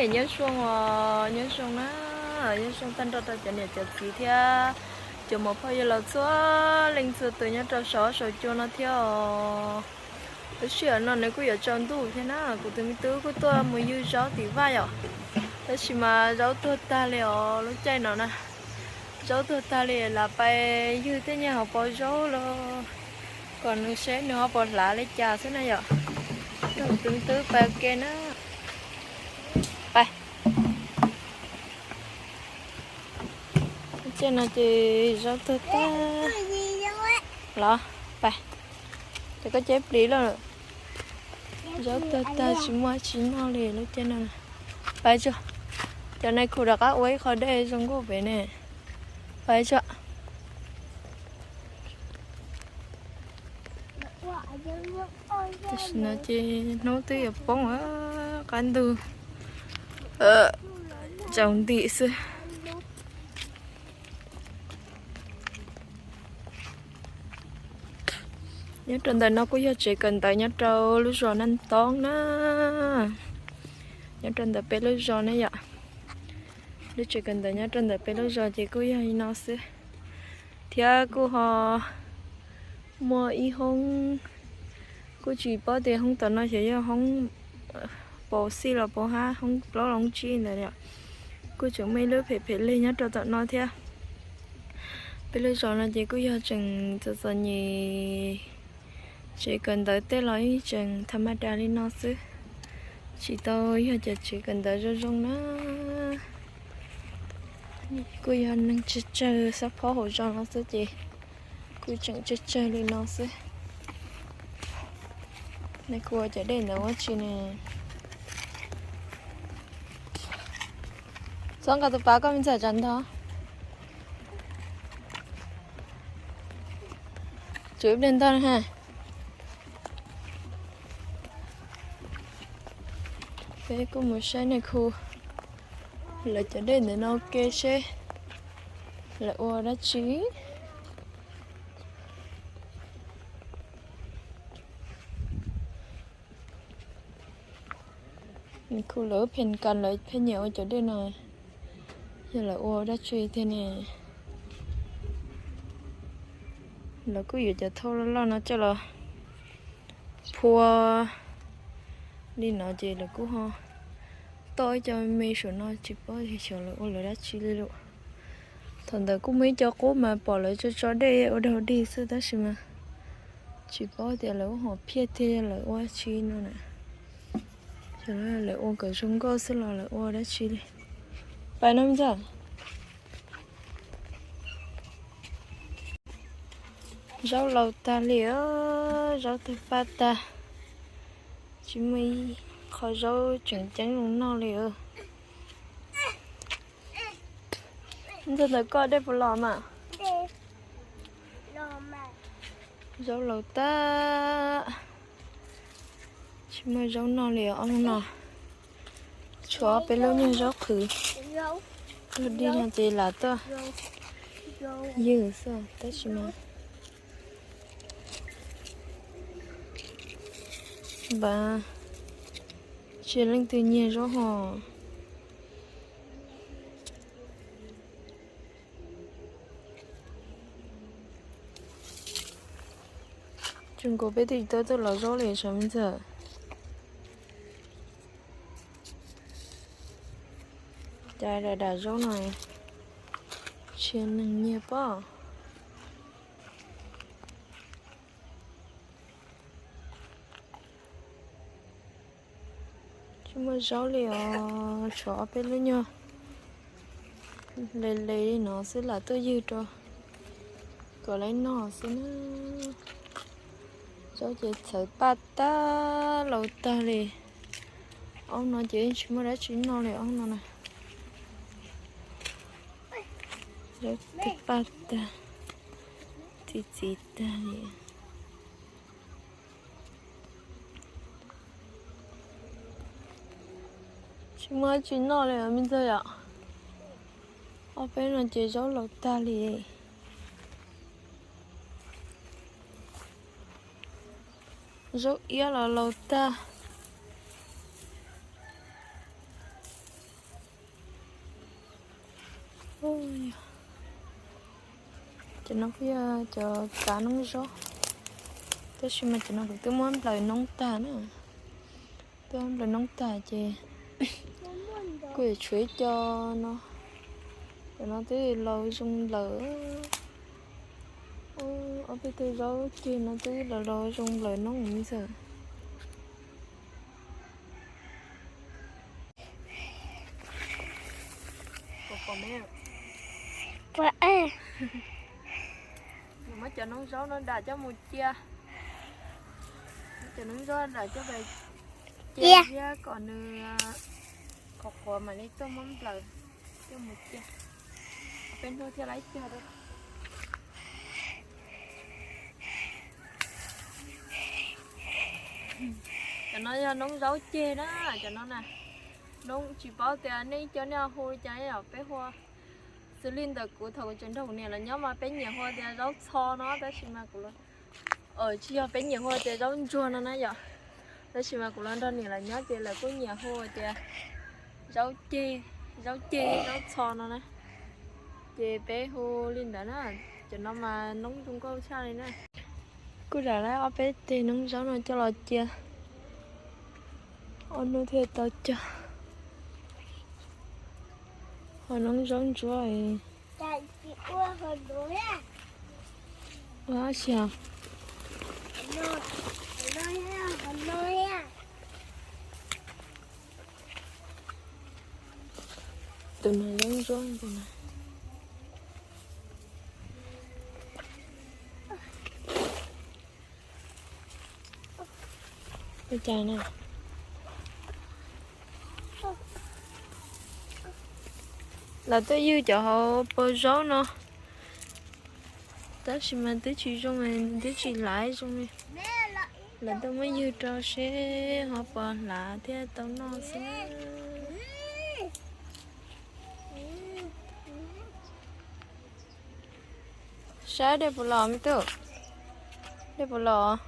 Nyob zoo os, nyob zoo na, nyob zoo tag nrho rau cov niam cov txiv thiab cov muam phauj yawg laus txhua leej txhua tus nyob rau saum saum cua no thiab os. Lub sij hawm no nws kuj yuav tsaus ntuj thiab na, kuv tus me tub kuj tuaj mus ywg zaub tim vaj yom. Tab sis mas zaub tuag tag li os lub caij no na. Zaub tuag tag li, lam pais ywg tej nyuag hauv paus zaub los kom nws seb nws ho puas hlav li cas xwb na yom. Kuv tus me tub pais ua ke na. Pais. Lub caij no ces zaub tuag tag los. Pais, ces koj ceb plis lawm. Zaub tuag tag tsis muaj tsis noj li lub caij no. Pais tso, cov nais khu rov qab ua ib qho dej zoo nkauj pem ne. Pais tso. Tam sim no ces hnub twb yuav poob, qab ntug tsaus nti xwb. Nyob rau ntawm no kuj yog tsev kawm ntawv nyob rau lub zos Naj Toob na. Nyob rau ntawm peb lub zos ne yom. Lub tsev kawm ntawv nyob rau ntawm peb lub zos ces kuj yog li no xwb. Thiab kuj ho muaj ib hoob, kuj tsis paub tias hoob tom no xyov yog hoob paus xij los paus hab, hoob plaub los hoob tsib ntawd yom. Kuj tseem muaj ib lub phem phem leg nyob rau tom no thiab. Peb lub zos no ces kuj yog tseem txom txom nyem, tsev kawm ntawv tej los yeej tseem tha ma das li no xwb, tsis tau yog cov tsev kawm ntawv zoo zoo na. Kuj yog neeg tsawg tsawg xob phob hauv zos no xwb ces kuj tseem tsawg tsawg li no xwb. Nej kuj ua cov dej ntawd ua tsi ne? Txhob nqa tus pas koj me ntxhais tsam ntog. Tsum ib pliag ntog na ha. Peb kuj mus saib nej khu lawv cov dej ntawm no ua ke seb lawv ua dab tsi. Nws khu lawv pheej kas lawv pheej nyiam ua cov dej no, yog lawv ua dab tsi tiag ne? Lawv kuj yuav cov thauj loj loj no coj los phua li no ces lawv kuj ho toj ib co me saum no, tsis paub xyov lawv ua lawv dab tsi li lawm. Thaum ntawd kuj muaj ib co qub mas pom lawv tso tso dej ua dog dig xwb tab sis mas tsis paub tias lawv ua hom phiaj tiag yog lawv ua dab tsi no na. Xyov lawv ua kom zoo nkauj xwb los lawv ua dab tsi li. Pais no ntag. Zaub laus tag li, zaub tag paj tag, tsis muaj ib qho zaub tseem ceeb zoo noj li. Ntxawg ntawm koj dej puas los mas? Zaub laus tag, tsis muaj zaub noj li ob hnub no. Tshuav ob peb lub nyuag zaub qhwv, ib hnub no ces lam tuaj ywg xwb tab sis mas npaj tsis leej twg nyiag zaub hos. Tsis nkaus peb twb tsis tau tuaj lov zaub li sav me ntxawg. Cas dam dam zaub no tsis neeg nyiag pob. Tsis muaj zaub li os, tshuav ob peb lub nyuag le le li no xwb lam tuaj ywg rau kom lawv noj xwb na. Zaub ces txhawv paj tag laus tag li. Ob no ces tsis muaj dab tsi noj li ob no na. Zaub tag paj tag, txi txiv tag li. Tsis muaj dab tsi noj li me ntxawg yom. Ob peb no ces zaub laus tag li. Zaub iab los laus tag. Cov no kuj yog cov kav noob zaub, tab sis mas cov no kuv twb muab nplawm noob tag na. Twb muab nplawm noob tag ces kuj yuav tshuav ib co no. Cov no twb laus zoo nplawm. Ob peb tug zaub ceg no twb laus laus zoo nplawm noob ntag. Muab cov noob zaub no dam coj mus cia. Muab cov noob zaub dam coj mus cia thiab kom nws qhuav qhuav mam li tuaj muab nplawm coj mus cia. Peb hnub thiaj li cog. Cov no yog noob zaub ceg na, cov no na. Noob tsis paub tias nej cov nej hu li cas, peb hu xws li ntawm kuv thaum kuv tseem nrog kuv niam lawv nyob mas peb nyiam hu tias zaub txho no, tab sis mas kuv, tsis yog, peb nyiam hu tias zaub ntsuag no na yom. Tab sis mas kuv los nrog niam lawv nyob ces lawv kuj nyiam hu tias zaub ceg, zaub ceg, zaub txho no na. Ces peb hu li ntawd na. Cov no mas noob zoo nkauj tshaj li na. Kuj dam lawm ob peb teg noob zaub no coj los cia, ob hnub thiaj tau cog. Ho noob zaub ntsuab, ua si. Tus no zaub ntsuab tus no. Ua cas na? Lawv tuaj ywg cov hauv paus zaub no, tab sis mas twb tsis zoo, twb tsis lav zoo li. Lawv tuaj muab ywg rau seb ho puas hlav thiaj tau noj xwb. Saib dej puas los me tub? Dej puas los?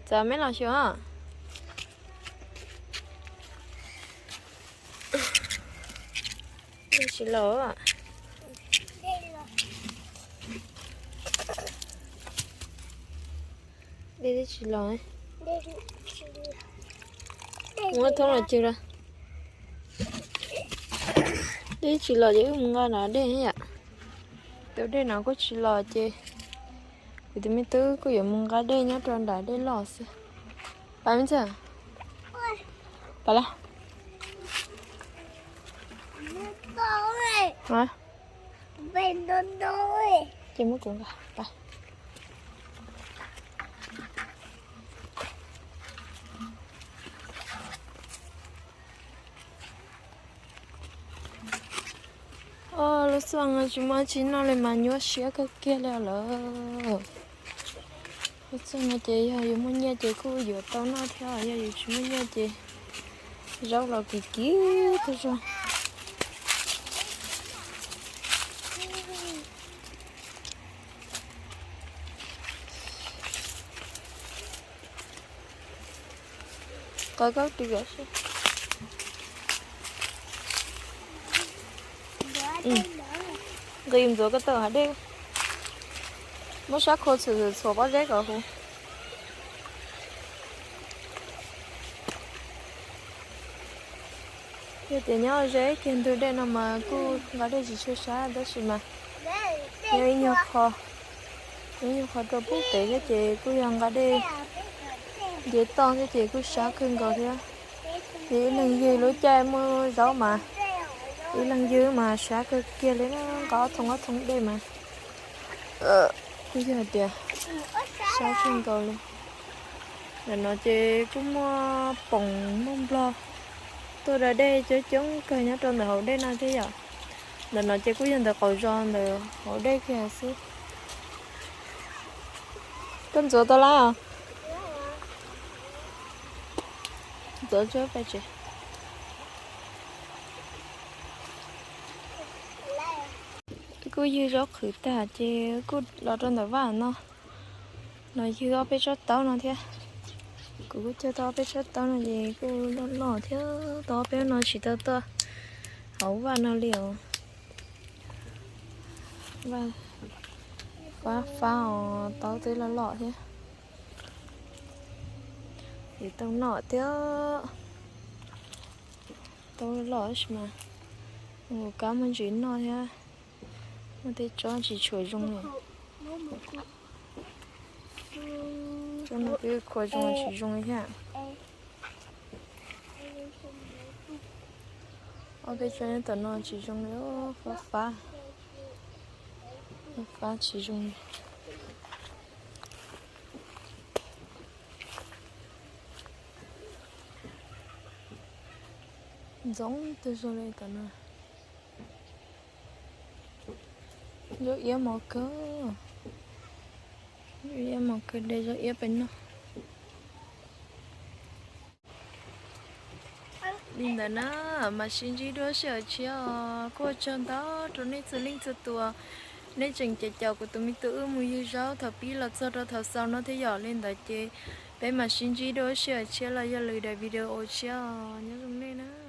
Txav me los xyuas. Dej tsis los. Dej twb tsis los. Muab thoob los cug lawm. Dej tsis los ces wb mus nqa nram dej yom. Tus dej no kuj tsis los ces kuv tus me tub kuj yuav mus nqa dej nyob rau nram dej loj xwb. Pab me ntxawg, pab los. Ces muab kuv nqa pab. Lub xyoo no tsis muaj tsi noj li mas nyuaj siab kawg kiag li lawm. Lub xyoo no ces yog yus muaj nyiaj ces kuj yuav tau noj thiab, yog yus tsis muaj nyiaj ces zaub los kim kim tag zog. Qhov koj ris seb. Nqis ntxuav ko taw hav dej. Muab sab khau txhuam txhuam pob zeb kom huv. Yog tias nyob ze kiag ntug dej no mas kuj nqa dej tsis tshua sab, tab sis mas nyob ib nyuag qho, ib nyuag qho rau pub pem thiab ces kuj yog nqa dej nce toj thiab ces kuj sab kawg nkaus thiab. Ces ib leeg ywg lub caij muaj zaub mas ib leeg ywg mas sab kawg kiag li na, nqa ob thoob ob thoob dej mas kuj yog hais tias sab kawg nkaus li. Ntawm no ces kuj muaj poom muaj nplog tuaj da dej coob coob kawg nyob rau ntawm hauv dej no thiab yom. Ntawm no ces kuj yog ntawm qaum zos ntawm hauv dej kiag xwb. Koj ntxuav tau lawm os? Ntxuav tso pais tsev. Kuj ywg zaub qhwv tag ces kuj los rau ntawm vaj no. Los ywg ob peb tsob taub no thiab. Kuv kuj cog tau ob peb tsob taub no ces kuj loj loj thiab, tau ob peb no tsis tau tuaj hauv vaj no li os. Vaj fab fab os, taub twb loj loj thiab. Yuav tau noj thiab. Taub loj loj tab sis mas mus kab muaj ntsis noj thiab. Muaj tej tsob tsis tshua zoo li. Tsob no twb khua zoo tsis zoo li thiab. Ob peb tsob nyob tom no tsis zoo li, fab fab. Fab tsis zoo li. Ntxoov twg zoo li tom no. Zaub iab mos kawg. Zaub iab mos kawg, de zaub iab pem no. Li ntawd na, mam sib ntsib dua sij hawm tshiab os. Kuj ua tsaug ntau rau nej txhua leej txhua tus, nej tseem caum caum kuv tus me tub wb mus ywg zaub thaum pib los txog rau thaum xaus no thiab yom. Li ntawd ces peb mam sib ntsib dua sij hawm tshiab los yog lwm daim video tshiab os. Nyob zoo nej na.